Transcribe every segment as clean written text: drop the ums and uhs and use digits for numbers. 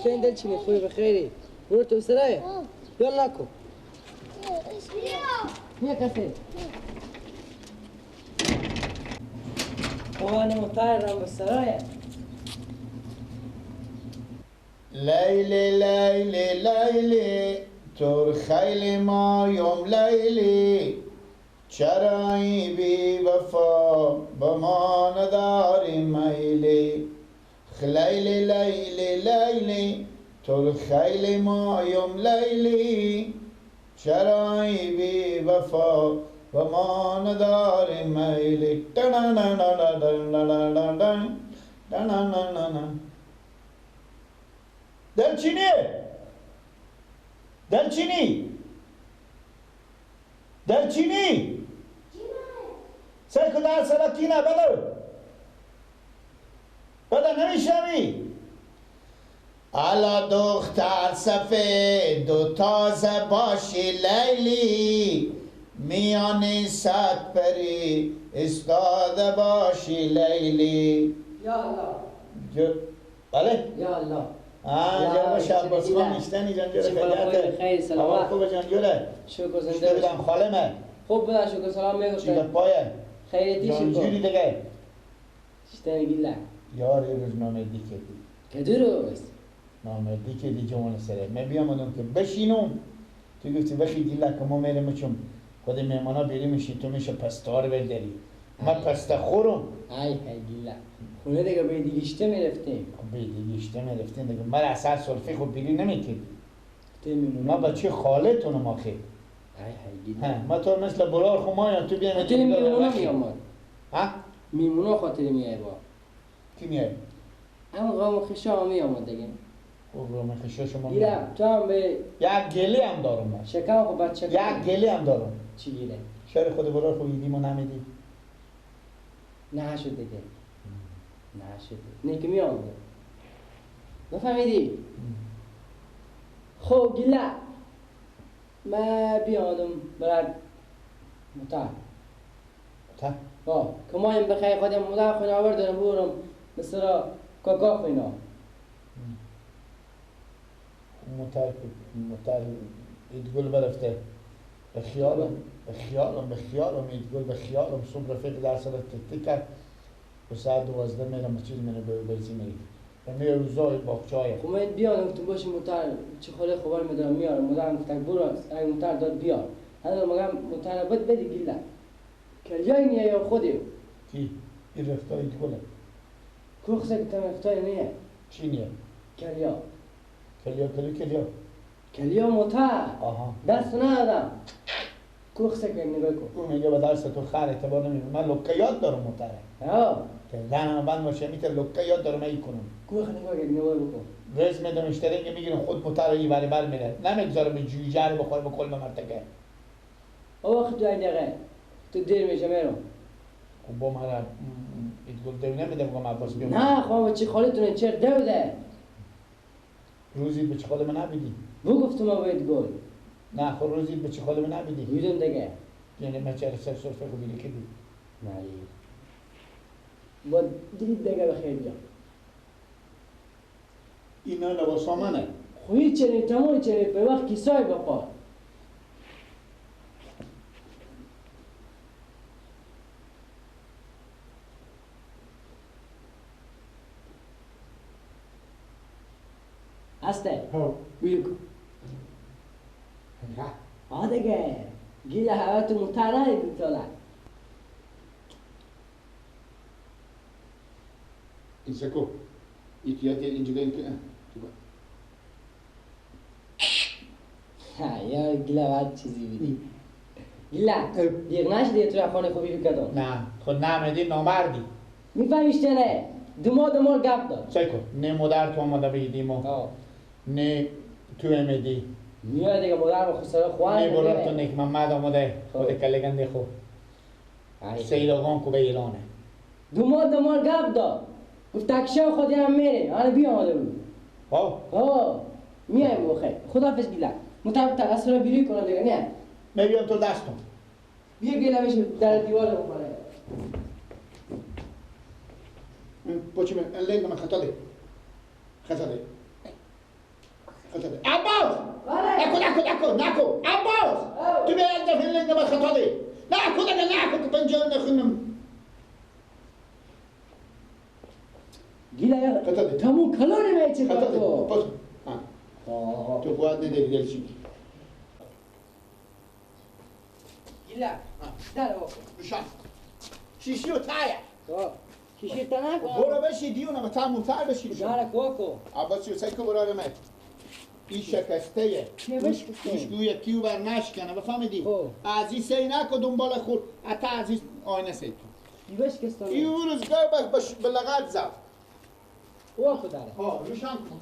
اشتین دل چینی خوبی بخیری برو تو سرای یلا کو نیا کسی وانا مطار بسرايا ليلي ليلي ليلي تور خیلی ما يوم ليلي چرایی بی وفا به ما نداری میلی خلیلی لیلی لیلی تور خیلی ما يوم لیلی چرایی بی وفا به ما نداری میلی. دلچینی دلچینی دلچینی سر کن در سراکینه بدو بدو نمیشنوی. الا دختر سفید و تازه باشی لیلی میان صد پری استاده باشی لیلی. یا الله. بله؟ یا الله. جناب شهباز خان نیستنی جان جوره خیلیته خیر سلامت خوبه جان جوره شکر زنده بودم خالمه خوب بودم شکر سلام میگفتم چی پایه خیریتی جان شکر جوری دیگه شتن گیله یار یه روز نامردی کردی که درست نامردی کردی جوان سره من بیامدم که بشینم تو گفتی وقتی گیله که ما میریم چون خود مهمانا بیریم میشی تو میشه پستار برداری من پسته خورم. ای ای گیله خونه دیگه به دیگشته میرفتیم. به دیگشته میرفتیم دیگه من اصلا سلفی خود بیری نمیکردی. ما بچه خاله تونم آخه. ای ای گیله ما تو مثل برار خو ما یا تو بیام خاطر میمونا میامد. ها؟ میمونا خاطر میای با. کی میای؟ هم قوم خشا میامد دیگه. خب قوم خشا شما گیله تو هم به یک گلی هم دارم من. شکم خب بچه یک گلی هم دارم. چی گیله؟ شهر خود برار خو ایدیمو نمیدی؟ نه شد دیگه. نه شد. نه که می آمده. نفهمیدی؟ خب گیله من بیامدم برای مطر. مطر؟ آه که ما این بخیر خودم مطر خونه آوردم برم مثلا کاکا خونه. مطر مطر ایدگل برفته به خیالم به خیالم به خیالم ایدگل به خیالم صبح رفیق در سر تکتی کرد و ساعت 12 میرم چیز میره به بیزی میری و میره روزای باغچه. خب من بیان گفتم باشه مطر چه خاله خبر میدارم میارم مادرم گفت برو اگه مطر داد بیار هنوز مگم مطر بد بدی گیله کلیای نیه یا خودی کی این رفتای ایدگله کوخسه که تم رفتای نیه چی نیه؟ کلیا کلیا کلیا کلیا کلیا مطر. آها دست ندادم کوخسه که نگاه کن اون میگه به درس تو خر اعتبار نمیده من لکه یاد دارم مطره ها که زنم بند باشه میته لکه یاد دارم ای کنم کوخ نگاه کن نگاه بکن رز میدم اشترنگ میگیرم خود مطر ای بری بر میره نمیگذارم به جوجه رو بخوره به کل مرتکه. آقا تو دقیقه تو دیر میشه میرم. خب با من ایدگل دیو نمیده بگم عباس بیام. نه خب چی خالیتونه چر دیو روزی به چه خاله من نبیدی؟ بو گفتم ما باید گل. نه خب روزی به چه خاله من نبیدی؟ میدونم دیگه. یعنی من چرا سر سرفه خو بیلی کدی؟ نه با دید دیگه بخیر بیا. اینا لباس منه. خوی چنین تمام چنین به وقت کیسای بپا. هسته؟ ها. بیلو کن. ها دیگه. گیله هوا تو مطر ندیدی تا این سکو. ایتیاتی اینجا این که ها یا گیله بعد چیزی بیدی. گیله دیگه نشدی تو خانه خوبی بکردم. نه خود نمیدی نامردی. میفهمیش نه دو ماه گپ داد. سکو نه مادر تو آمده بیدیم و نه تو امیدی. میاد دیگه مادر خسرو خوان. نه برات تو نیک محمد آمده خود کلگنده خو. سید آقام کو به ایرانه. دو ماه گپ داد. گفت تکشه خودی هم میره. آره بیا آمده بود. ها؟ ها میایم بخیر. خداحافظ گیله. مطابق اصلا بیری کنم دیگه نه. میبینم تو دستم. بیا گیله میشه در دیوار بخوره. پوچی من لنگ من خطا ده. خطا ده. خطا ده عباس نکو نکو نکو نکو عباس تو به یک دفعه لنگ نباید خطا ده نکو دیگه نکو که پنجره نخونم گیلا یا خطا ده تمو کلونه میچه خطا ده باز تو باید نداری دل چی گیلا در واکن روشن شیشی و تایه شیشی تا نکن برو بشی دیونه به تا موتر بشی دارک واکو عباس چیو سعی کن برو رمت این شکسته ایش گویه کیو بر نشکنه بفهمیدی؟ از این سی نکن دنبال خور حتی از این آینه سی کن این اون روزگاه به لغت زد واکو داره ها روشن کن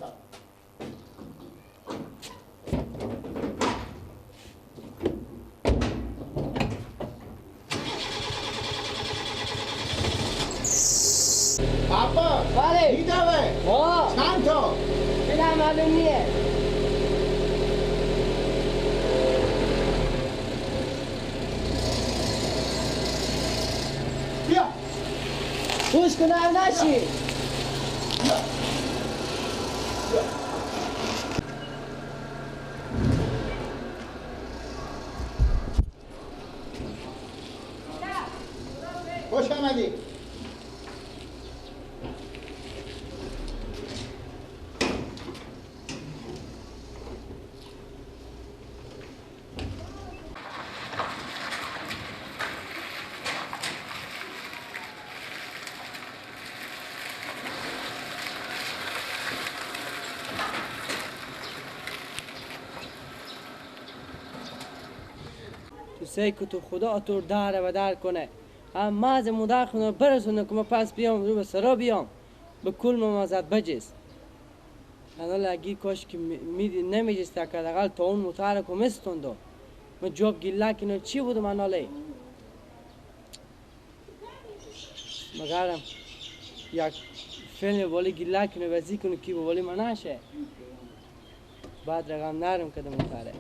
عباس بله میدوه چند تا؟ نه معلوم نیه بیا گوش کن نشی بیا خوش آمدی تو که تو خدا تو در و در کنه اما از مادر خونه برسونه که ما پس بیام رو به سرا بیام به کل ما زد بجز انا لگی کاش که می نمیجست که حداقل تا اون متعرک و مستوندو من جواب گیله کنم چی بودم اناله مگرم یک فیلم بالی گیله کنه وزی کنه کی بالی من نشه بعد رقم نرم کدم متعرک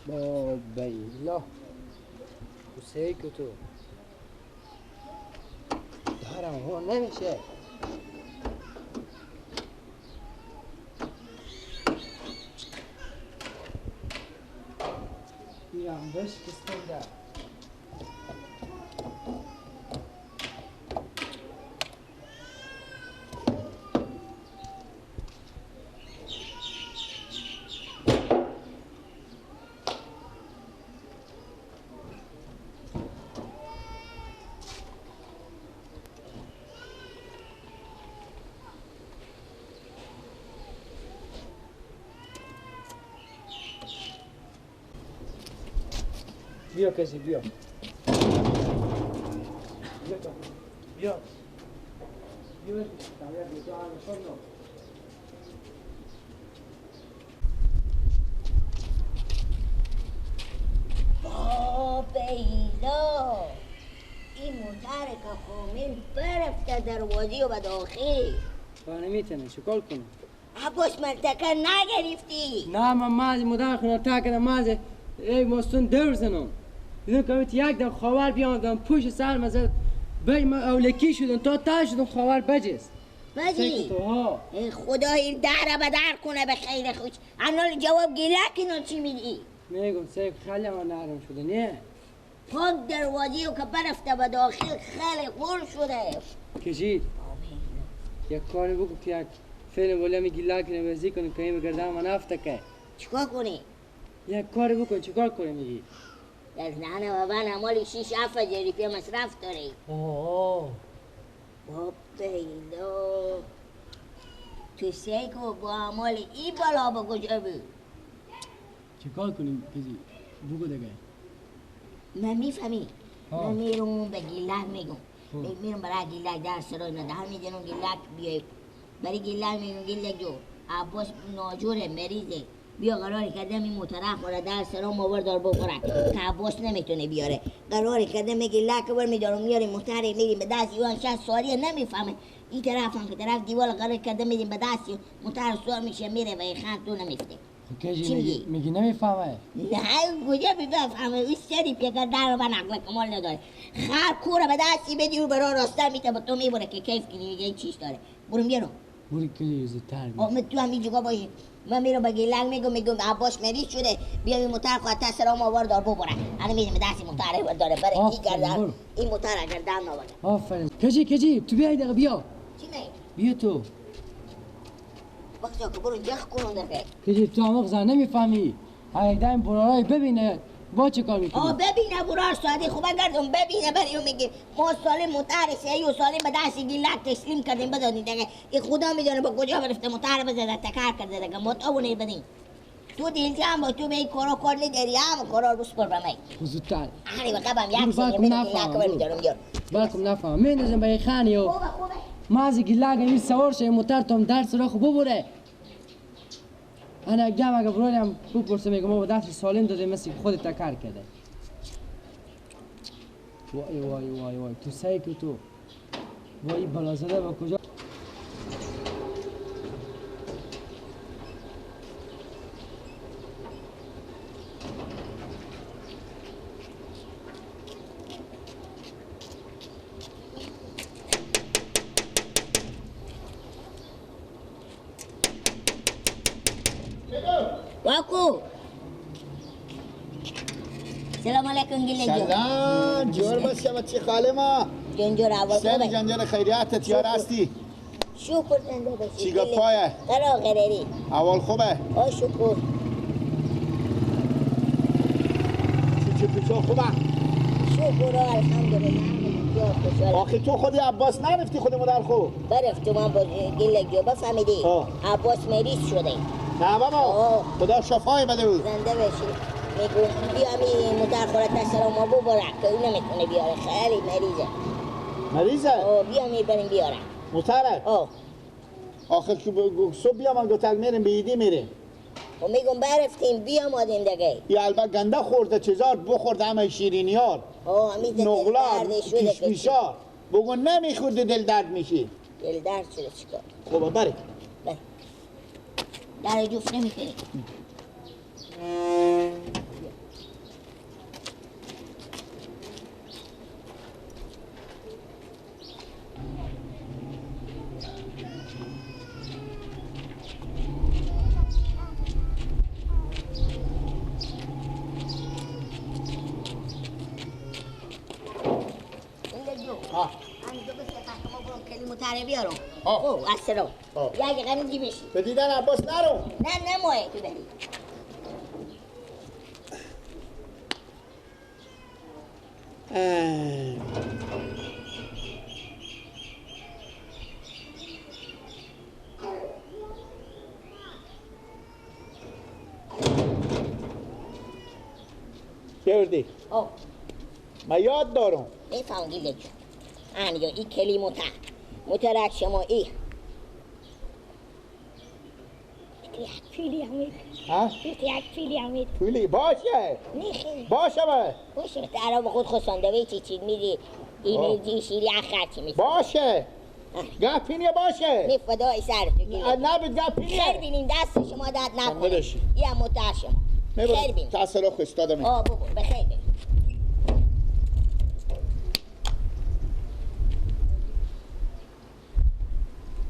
بابا حسین که تو دارم هو نمیشه بیرم بشکستم در بیا کسی بیا بیا بیا بیا بابا این موتر که خامل برفته دروازی و به داخل با نمیتونه چیکار کنم؟ عباس منطقه نگرفتی؟ نه من مازی مادر خونه تا کردم مازی ای مستون دور زنم دیدم که یک دم خبر بیامدم پوش سر مزد بی من اولکی شدم تا تا شدم خبر بجست بجی؟ ای خدا این در به در کنه به خیر خوش انال جواب گیله کنو چی میدی؟ میگم سیف خیلی من نرم شده نه؟ پاک دروازی و که برفته به داخل خیلی غور شده کشید یک کاری بکن که یک فیلم ولی می گیله کنه بزی کنه که این بگردم من افته که چیکار کنی؟ یک کاری بکن چیکار کنی میگی؟ در نهنه و من امالی 6-7 جریپه مصرف داری. آه بابا اینا تو سیکو با امال ای بالا با کجا بود؟ چیکار کنیم کسی؟ بگو دیگه. من میفهمی. من میرم به گیلک میگم. میرم برای گیلک در سرای نه در میدونم گیلک بیای. برای گیلک میگم گیلک جو عباس ناجوره مریضه. بیا قرار کردم این مترخ خوره در سرام آورد دار بخوره که عباس نمیتونه بیاره. قرار کردم میگه لک بر میدارم میاریم متره میریم به دست ایوان 60 سالیه نمیفهمه. این طرف هم که طرف دیوال قرار کرده میدیم به دست متر سوار میشه میره و این خند تو نمیفته. خب که میگی نمیفهمه؟ نه کجا میفهمه؟ این سری پیکر در من عقل کمال نداره. خر کوره به دستی بدی و برا راسته میته با تو میبره که کیف کنی. میگه این چیش داره؟ برو میرم. برو که زودتر بیا. آمد تو هم اینجا باشی. من میرم به گیلک میگم عباس مریض شده، بیا این موتر خواهد سرام آوار دار ببره. الان میرم دستی موتر داره بره این گردن این موتر اگر دم نآورد. آفرین. کجی تو بیا دقیقه بیا. چی میگی؟ بیا تو. وقتی که برو یخ کنم دفعه. کجی تو هم زن نمیفهمی. هر دم برارای ببینه با چه کار میکنی؟ ببینه برار ساده خوب گردم ببینه برای میگه ما سال موتر سه و سال به دست گیلک تسلیم کردیم بدادیم دیگه. این خدا میدونه با کجا رفته موتر بزنه تکر کرده دیگه. ما تو بدیم. تو دل جمع با تو به این کارا کار نداری، هم کارا رو بسپر به من. زودتر. آره بقبم یک سری میرم گیلک برمیدارم بیار. بالکم نفهم میندازم به خانی و خوبه خوبه. ما از گیلک این سوار شه موتر تام درس را خوب ببره. انا جمع اگه برایم بپرسه میگم ما با دست سالم دادیم مثل که خودت تکر کرده. وای وای وای وای تو سعی که تو وای بلازده با کجا؟ واکو سلام علیکم گیله جون. سلام جور باشی بچه خاله ما. جون اول سر جان جان خیریت تیار هستی؟ شکر زنده باشی. چی گپایه؟ قرار قراری. اول خوبه؟ آ شکر. چی پیچو خوبه؟ شکر الحمدلله. آخه تو خودی عباس نرفتی خود مادر خوب؟ برفت من با گیله جو بفهمیدی. عباس مریض شده. نه بابا خدا شفای بده بود. زنده باشی. میگم بیا می موتر خورت سر ما ببره که اون نمیتونه بیاره، خیلی مریضه. مریضه؟ بیا میبریم بیاره. موتره؟ آخه که صبح بیا من گفتم میریم به ایدی میریم. و میگم برفتیم بیا مادیم دیگه. یه البته گنده خورده چیزار بخورده همه شیرینیار. نقلار کشمیشار. بگو نمیخورده دل درد میشی. دل درد شده چیکار؟ خب بری. در جفت نمیکنی. خب از سلام یک غمی بشی به دیدن عباس نرو. نه مایه تو بری. گردی من یاد دارم. بفهم گیله جون. آنیا این کلی موتر شما ای یک پیلی امید. ها؟ یک پیلی امید. پیلی باشه. نه باشه با. باشه. تعرف خود خود ساندویچ چی میری؟ این چی آخر چی میری؟ باشه. گپینیه باشه. نه فدای سر تو. نه به گپینیه. خیر بینیم دست شما درد نکنه. یه موتر شما. خیر بینیم. تاثیر خستادم. بابا بخیر بینیم.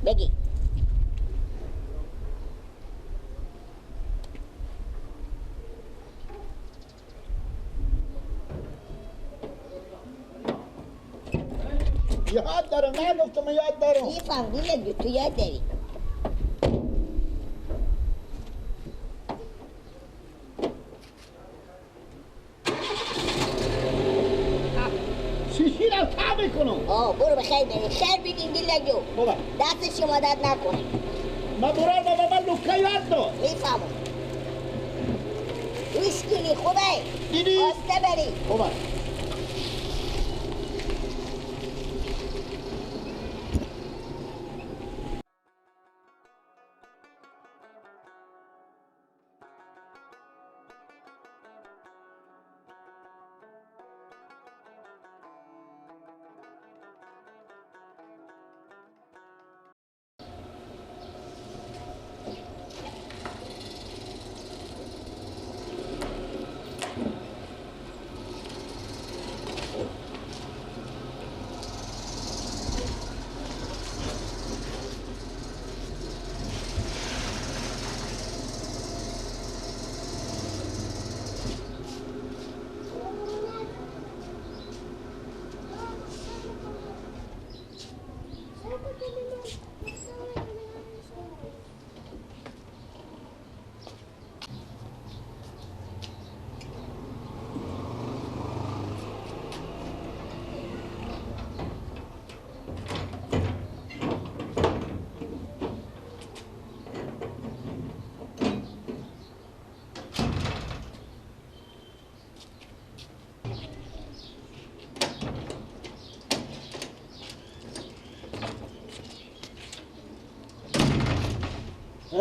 بگی. یاد دارم. نگفتم یاد دارم. میفهم گیله تو یاد داری. شیشی رو تا میکنم. برو بخیر بری. خیر بگیم گیله جو. خوبه. دست شما درد نکنه. من برو بابا من لوکه یاد دار. میفهمم. ویسکینی خوبه. دیدی؟ آسته بری. خوبه.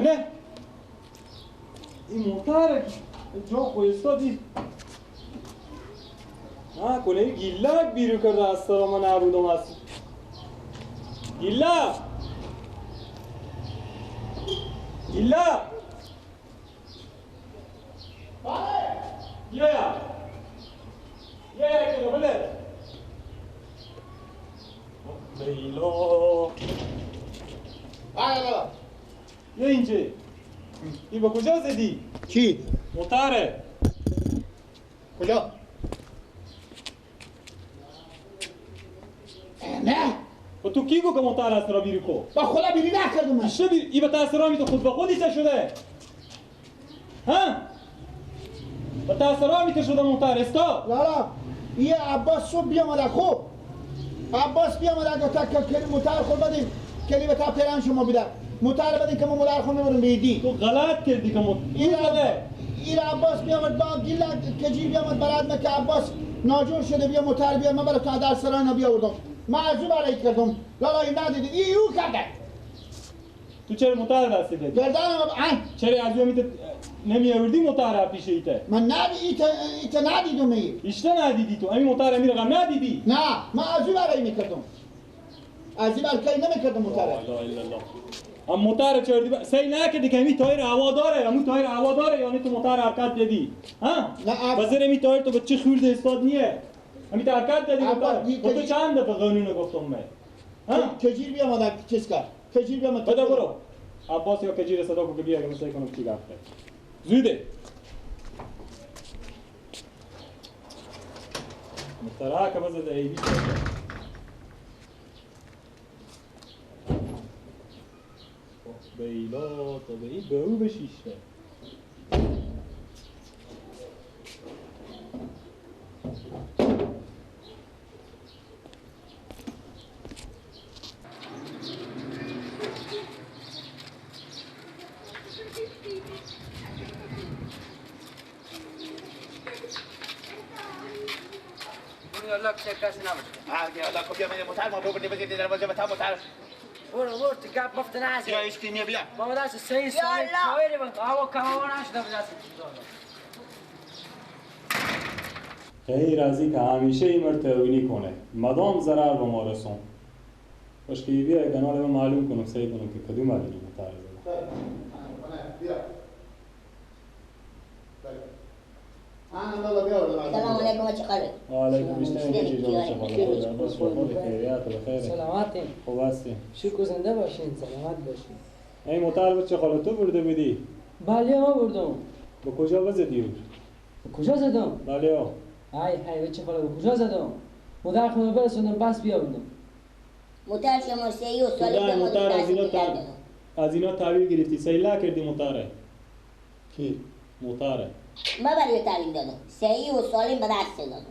نه این موتر جا خویستادی نه کنه این گیلک بیرو کرده از سرا من نبودم از گیلک گیلک بیا یا یا که بله لیلا آره یا اینجا این با کجا زدی؟ کی؟ موتره کجا؟ نه و تو کی گو که موتر از را بیری کو؟ با خدا بیری نکردم من چه بیری؟ ای به تاثیرا می تو خود به خودی چه شده؟ ها؟ به تاثیرا می تو شده موتر استا؟ لالا یه عباس صبح بیامده خوب عباس بیامده گفت که موتر خود بدیم کلی به تا پیران شما بیده موتر بدین که ما مولر خون ببرم بیدی تو غلط کردی که این عباس بیامد با گیل کجی بیامد برات من که عباس ناجور شده بیا موتر بیا من برای تو در سرای بیاوردم من از او برای کردم لالا این ندیدی ای او کرده تو چرا موتر دستی دادی؟ گردنم چرا از او میت نمی آوردی موتر پیش ایته؟ من ندی ایته ندیدم ای ایشته ندیدی تو همین موتر امیر غم ندیدی؟ نه من از او برای میکردم از این برای نمیکردم موتر لا اله الا الله ام موتر چردی سعی نکردی که همین تایر هوا داره همون تایر هوا داره یعنی تو موتر حرکت دادی ها نه وزیر همین تایر تو به چه خورده استاد نیه همین حرکت دادی موتر تو چند دفعه قانون گفتم من ها کجیر بیا مادر چیز کرد کجیر بیا مادر بده برو عباس یا کجیر صدا کو که بیا که مثلا کنم چی گفته زوده مخترعه که بزد ایدی بیلا تا به این به او بشیشته برو برو تو گپ مفت نزن یا اشتیمیه بیا بابا دست سه سال تایر من هوا کما نشده به دست غیر از این که همیشه این مرتوینی کنه مدام ضرر به ما رسون باش که بیا کنال من معلوم کنم سعی کنم که کدوم علی متعرض بیا سلام علیکم چه خبر؟ و علیکم چه خبر؟ سلامتی خوب هستی؟ شکر زنده باشین سلامت باشین. این موتر چه خاله تو برده بودی؟ بله ما بردم. به کجا بزدی؟ به کجا زدم؟ بله ها. های های چه خاله به کجا زدم؟ مادر خونه برسوندم بس بیاوردم. موتر شما سی و سالی به موتر از اینا تحویل گرفتی سیل نکردی موتره. کی؟ موتره. ما برای تعلیم دادم صحیح و سالم به دست دادم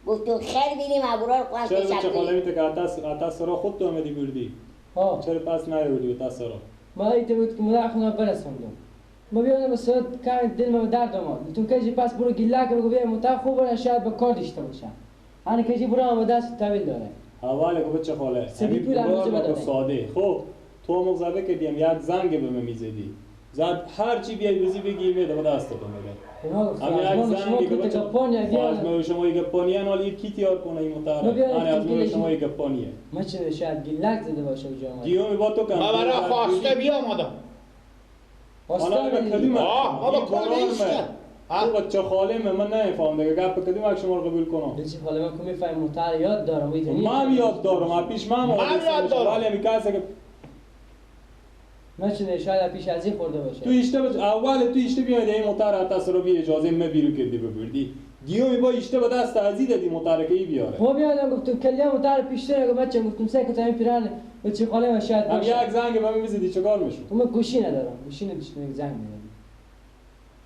گفتم خیر بینیم ابرار قوام چرا چه خاله میته که عطا را خود تو آمدی بردی ها چرا پس نیاوردی به را ما ایته بود که مادر خونه برسوندم ما بیانم به صورت کمی دل ما درد آمد گفتم که پس برو گیله که بگو بیا موتر خوب برو شاید به کار داشته باشم آن که برو هم دست تحویل داره حواله که بچه خاله سبی پول هم ساده خب تو مغزبه کردیم یک زنگ به من میزدی زد هر چی بیای بزی بگی میده به دست تو میده. هم یک زنگی که بچه از ما شما یک گپانیه حالا این کی تیار کنه این متعرف انا از ما شما یک گپانیه ما چه شاید گیلک زده باشه جامعه دیوم با تو کم ما برای خواسته بیا مادم خواسته به کدوم آه ما کل نیست تو بچه خاله من نمیفهم دیگه گپ کدوم یک شما رو قبول کنم بچه خاله من که میفهم متعرف یاد دارم من یاد دارم پیش من یاد دارم ولی میگه که ما چه شاید پیش از این خورده باشه تو ایشته اول تو ایشته بیاید این موتر تصرف بی اجازه ما بیرو کردی ببردی دیومی با ایشته به دست ازی دادی موتر که ای بیاره خب بیادم گفتم کلیه موتر پیشتر گفت بچه گفتم سه که تا این پیران بچه خاله ما شاید باشه هم یک زنگ به من میزدی چه کار میشد تو من گوشی ندارم گوشی نداشتم یک زنگ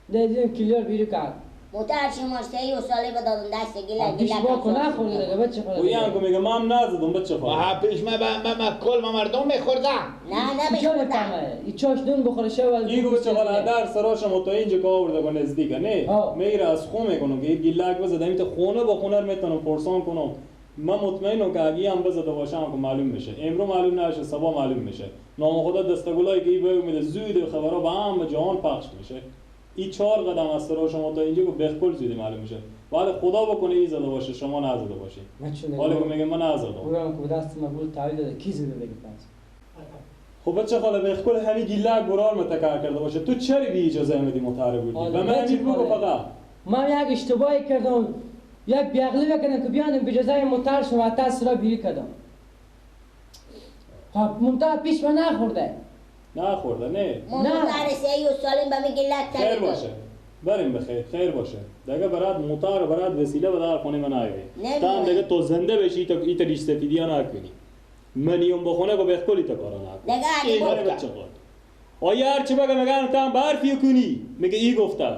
میزدی دیدیم کلیار بیرو کرد موتر شما سه و ساله بدادم دست گیلک پیش با کنه خورده دیگه بچه خاله او هم که میگه من هم نزدم بچه خاله پیش من کل ما مردم میخوردم نه نه میخوردم این چاش نون بخوره شب این بچه خاله در سراش ما تا اینجا که آورده که نزدیکه نه میره از خون میکنم که این گیلک بزده میته خونه با خونه رو میتونم پرسان کنم من مطمئنم که اگه هم بزده باشم که معلوم میشه. امرو معلوم نشه، صبح معلوم میشه. نام خدا دستگلایی که ای به میده زود خبرها به هم جهان پخش میشه. این 4 قدم از سر شما تا اینجا که بخکل زودی معلوم میشه. ولی خدا بکنه ای زده باشه شما نزده باشی. حالا که میگه من نزدم. اونم که دست من بود تحویل داده کی زده دیگه پس؟ خب بچه خاله بخکل همین گیلک برار متکر کرده باشه. تو چرا بی اجازه میدی متعرف بودی؟ به من همین بگو فقط. من یک اشتباهی کردم. یک بیعقلی بکردم که بیانم به جزای متر شما دست را بیری کردم. خب منتها پیش من نخورده. نخورده نه. ما متر سی و سالم به می گیلک خیر باشه. بریم بخیر خیر باشه. دیگه برات موتار برات وسیله به در خونه من نیایی. تا هم دیگه تو زنده بشی تا ایت ریش سفیدی ها نکنی. منیم بخونه که بخکلی تا کارا نکنی. دیگه اگه بچه خود. آیا هرچی بگم میگم تا هم برفی کنی. میگه ای گفته.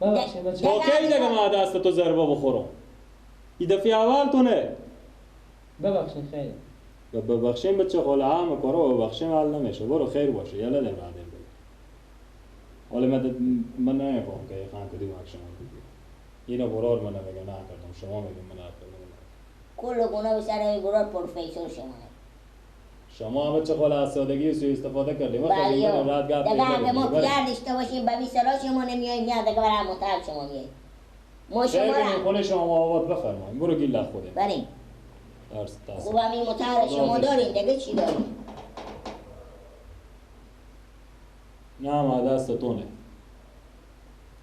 با کی دیگه ما دست تو ضربه بخورم؟ این دفعه اول تو نه. ببخشید خیر. ببخشیم بچه خاله هم کارا ببخشیم حل نمیشه. برو خیر باشه. یالا دیم بعدیم بگو. حالا من نمیفهم که خان کدوم اکشن بگی. اینا برار من نمیگم نکردم شما میگم من نکردم. کل گناه به سر برار پروفسور شما. شما بچه خاله از سادگی سوء استفاده کردیم. بله. دیگه اگه ما پیار داشته باشیم به سرا شما نمیاییم نه دیگه برای مطلب شما میاییم. ما شما را خونه شما آباد بفرمایید. برو گیل خوده. بریم. خوب همین مطهر شما دارین دیگه چی دارین؟ نه ما دست تو نه.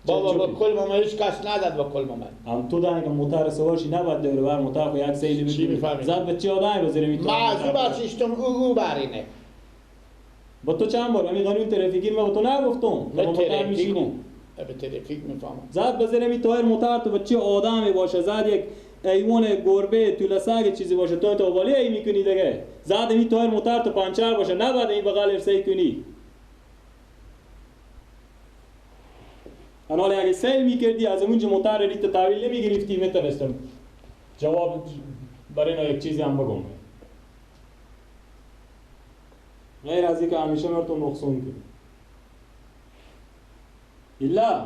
بابا با کل ما هیچ کس نداد با کل ما. هم تو دانی که مطهر سوارشی نباید دوره بر مطهر خو یک سیلی بدی. زد به چی آدمی بزنی میتونی؟ ما از او برچشتم او برینه. با تو چند بار همین قانون ترافیکی ما با تو نگفتم. به ترافیک به ترافیک میفهمم. زد بزنی می تایر مطهر تو به چه آدمی باشه زد یک ایوان گربه توله سگ چیزی باشه تو تو والی ای میکنی دیگه. زد می تایر موتر تو پنچر باشه نباید این بغل ارسای کنی. حالا اگه سیل میکردی از اونجا موتر ریت تحویل نمیگرفتی میتونستم جواب برای اینا یک چیزی هم بگم. غیر از اینکه همیشه مرتون نقصون کنی. ایلا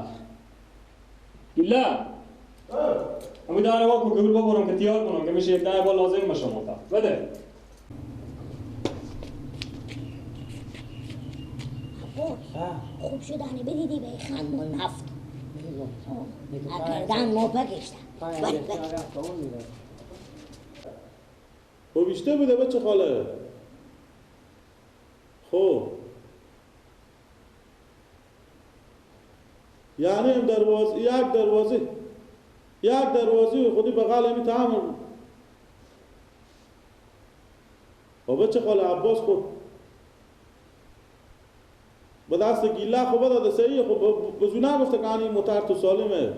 ایلا امی داره واکو گول ببرم که تیار کنم که میشه یک دنه با لازم باشه موتر بده. خوب شدنی بدیدی به خندون هفت نکردن ما بکشتن. خب بیشتر بوده بچه خاله. خب یعنی هم دروازه یک دروازه یک دروازه خودی بغل همی تعامل. خب بچه خاله عباس خود با دست گیله خب داده سعیه. خب بزو نگفته که این موتر تو سالمه.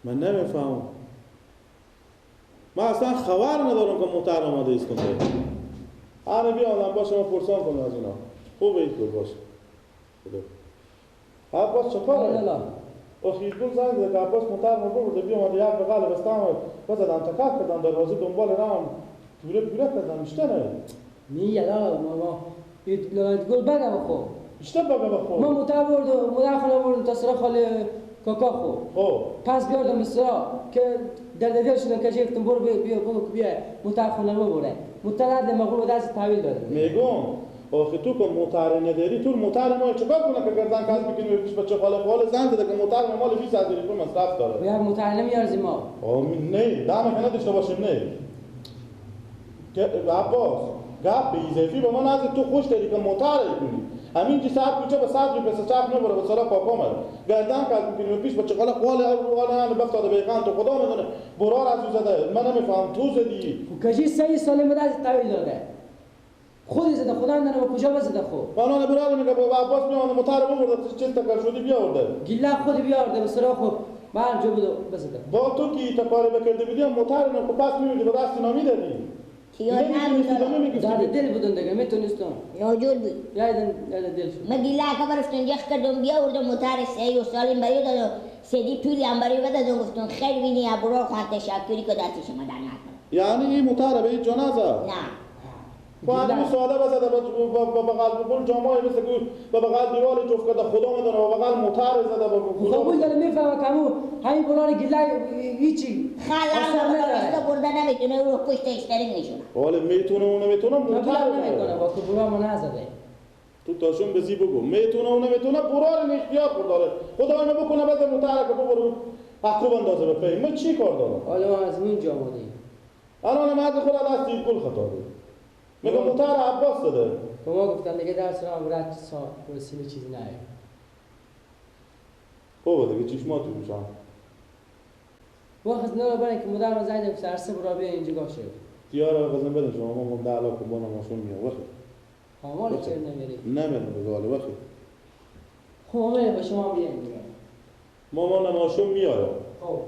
من نمیفهمم. من اصلا خبر ندارم که موتر آماده ایست کنده. آره بیا آدم باشه من پرسان کنم از اینا. خوب اید گل باشه. عباس چه کاره؟ آخه گل زنگ زد که عباس موتر ما برده بیا آمده یک بغل بستم بزدم تکر کردم دروازه دنبال رم پوره پوره کردم بیشتر نه. نیه ما گل بگم خو. بیشتر بگم خو. ما موتر بردم موتر خانه بردم تا سرا خاله کاکا خو. خب. پس بیاردم سرا که در دل شدن که گفتم برو بیا بگو بیا موتر خانه ما بره. موتر ندم مغول دست تحویل دادم. میگم آخه تو که موتر نداری تو موتر ما چیکار کنه که گردن کس بکنی پیش بچه خاله خاله زنگ زده که موتر ما مال 20 هزار روپیه مصرف داره. یا موتر نمیارزی ما. نه دم که نداشته باشیم نه. که عباس گپ به ایزفی به ما نزد تو خوش داری که موتر کنی همین چی ساعت کوچه به 100 روپیه سه نبره به سرا کاکا مره گردن کز میکنی و پیش بچه خاله خاله خاله بفتاده بیخان تو خدا میدونه برار از او زده من نمیفهم تو زدی کجی سه سال مدت تحویل داده خودی زده خدا نداره به کجا بزده خو قانون برار میگه با عباس میامده موتر ببرده چه تکر شدی بیاورده گیله خودی بیاورده به سرا خو من جو بودو بزده با تو کی تا کار بکرده بودی موتر رو پس میمیدی به دست اینا میدادی درد دل بودن دیگه میتونستم ناجور بود یادم درد دل شد من گیله که برفتم یخ کردم بیاوردم موتر سی و سالم برای دادم سدی پولی هم برای دادم گفتم خیر بینی ابرار خواهد تشکری که دست شما در نکنم یعنی این موتر به هیچ جا نزد؟ نه با همین ساده بزده با بغل بگل جامعه مثل که با بغل دیوال جفت کرده خدا میدونه با بغل موتر زده با قبول داره میفهمه که همون همین برار گله هیچی خلا راستا برده نمیتونه رو پشت اشترین نشونه. حالا میتونه اون نمیتونه موتر نمیکنه با که برار ما نزده. تو تاشون بزی بگو میتونه اون نمیتونه برار اختیار داره. خدا اینو بکنه بعد موتر که ببرو عقب اندازه به پی ما چی کار دارم؟ حالا ما از اونجا آمدیم. الان ما خود دست گل خطا دید. میگم موتر عباس داده. به ما گفتن دیگه درس را برات سا وسیله چیزی نه. خوبه دیگه چشمات میشم. وقت نه برای که مادر ما زنگ زد سرسه برا بیا اینجا گاشه. دیارا بزن بده شما ما ده علاقه با ماشون میام وقت. حواله چرا نمیری؟ نمیرم به وقت. خب ما با شما بیایم دیگه. مامان ماشون میاره. خب.